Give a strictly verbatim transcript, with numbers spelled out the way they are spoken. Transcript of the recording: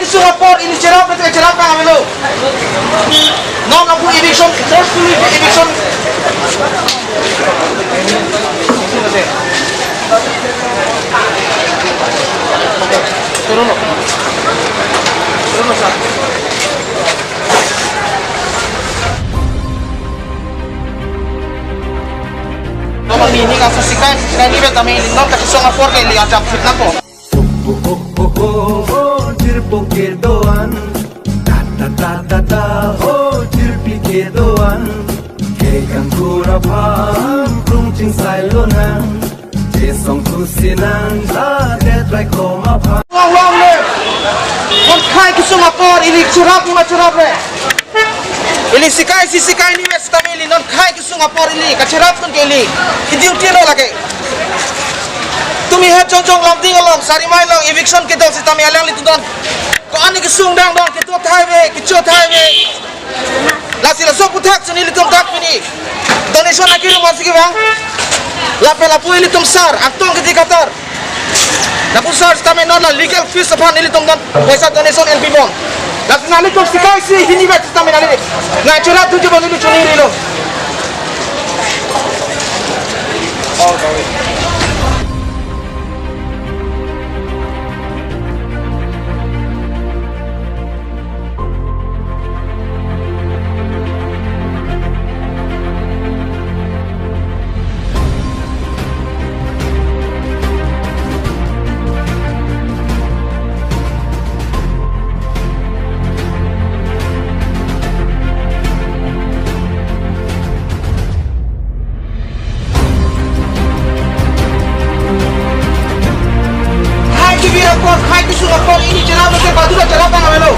Kesung apor ili cherap, cherap kang avelo. Non lapu eviction, forcefully eviction. Turun, turun, sir. Nomor ni, ni kasu sikai, sikai ni beta me non kesung apor ke ili ajak fitnah ko. Oh, oh, oh, oh, oh, jirpo kedo-an. Da, da, da, da, da, oh, jirpi kedo-an. Ke kangkur aphan krung chingsai lonang. Jesong kusinang, da, det rai koma aphan. Long, long live! Non khei kesung apor ili cherap ni ma cherap re. Ili sikai isi sikai ni me sitame ili non khei kesung apor ili kacherap tun ke ili. Ki duty lo lake. Tumi het jongjong Lumding along, Sarimai along, eviction kedo sitame alanglitum don. Ko-an kesung dang don, kedo thai ave, kecho thai ave. Lasi laso aphuthak si nelitum dak pini donation akiri masi kevang. Lapen lapu ilitum sir, Angtong Kiti Kathar. Lapu sir sitame non la legal fees aphan nelitum don poisa donation en pibom. Lasi nanglitum sikai isi hini bet sitame nangli. Nang cherap tujuh bon nelitum choningri lo. Khei kevir apor, khei kesung apor, ili cherap lo ke badu lo cherap bang avelo.